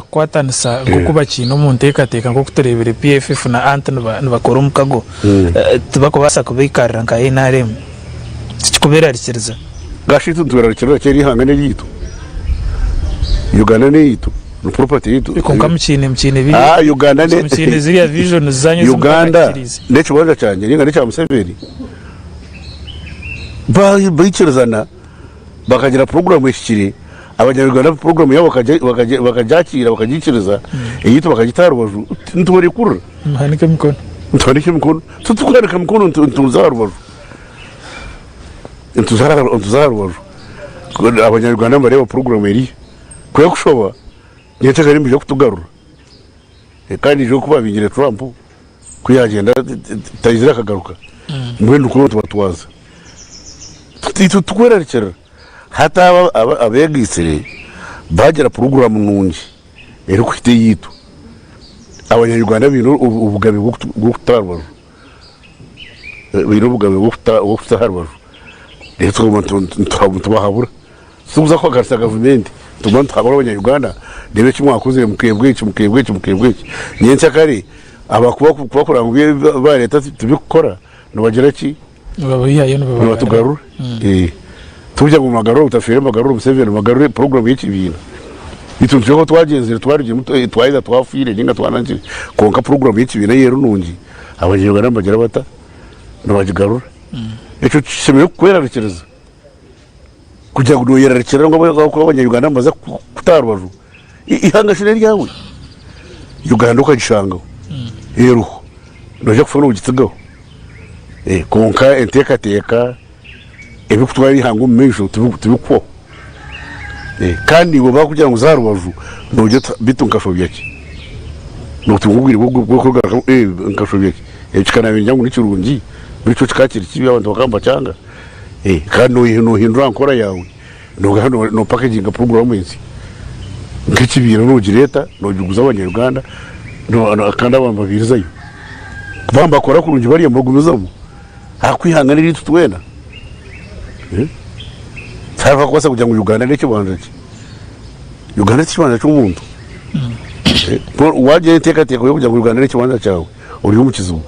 Kukwatanisa nk'oku bakiine omu nteekateeka nk'oku tureebire PFF na Ant nibakora omukago, tibarikubaasa kubaikarira nka nrm. Tikikubeerarikiriza? Gashi itwe nitwerarikirira ki? Eri ihanga n'eryaitu. Uganda n'eyaitu, ni property yaitu. Kwonka mukiine mukiine Ah, Uganda ne mukiine ziriya visions zanyu ezi Uganda mutakakikiriize. n'ekibanja kyangye ninga n'ekya Museveni. Ba- Baikirizana bakagira puroguramu ehikire, Abanyarwanda puroguramu yaabo bakagyakiira bakagiikiriza, eyaitu bakagita aha rubaju, nitubarekurira. Nimuhanika emikono. Nituhanika emikono. Titukuhanika emikono nituza aha rubaju. Nituza aha rubaju. Abanyarwanda nibareeba puroguramu eriyo. Ku erikushoba, nyenkya nibaija kutugarura. Kandi ijo ku baabingire Trump, ku yaagyenda taizire akagaruka, mbwenu nikwo nitubatwaza. Itwe titukwerarikirira. Hati abo abeegaitsire baagira puroguraamu nungi erikuhita eyaitu, Abanya-Uganda baine obugabe bw'okuta aha rubaju, baine obugabe bw'okuta aha rubaju reero tukaguma nitubahabura. Titurikuza kuhakanisa gavumenti, nituguma nituhabura Abanya-Uganda reeba eki mwakozire mukeebwa eki, mukeebwa eki, mukeebwa eki. Nyencakare abakuba ngu ebi baareeta tibikukora nibagira ki? Nibabihayo nibabagarura. Nibatugarura. Tikugira ngu nibagarura Otafiire nibagarura Museveni nibagarura puroguramu y'ekibiina. Itwe nitwiha ahu twagyenzire twarugiremu twaheza twafiire ninga twanankyire kwonka puroguramu y'ekibiina yo eri nungi Abanyarwanda nibagira bata? Nibagigarura. Ekyo kishemereire kukwerarikiriza kugira ngu noyerarikirira ngu Abanyarwanda nibaza kukuta aha rubaju. Eihanga shi n'eryawe? Uganda okagishangaho eriho noija kufa nogitsigaho kwonka enteekateeka ebirikutwara eihanga omu maisho tibikuhwaho kandi iwe baakugira ngu za aha rubaju noogira oti beitu nkashobya ki? Nootunga obwire bw'okwegarukamu nkashobya ki? Eki ka naabigira ngu ni kirungi beitu kyo kikaba kiri kibi abantu bakaba nibakyanga kandi noohindura aha nkora yaawe. Noogaruka noopakeginga puroguraamu ensya nk'ekibiina noogireeta noogiguza Abanya-Uganda kandi abantu babiirizayo. Baaba nibakora kurungi bariya nibagumizamu ahakuba eihanga n'eryaitu twena. Tihariho arikubaasa kugira ngu Uganda n'ekibanja kye. Uganda tikibanja ky'omuntu. Waagira enteekateeka y'okugira ngu Uganda n'ekibanja kyawe ori omu kizibu.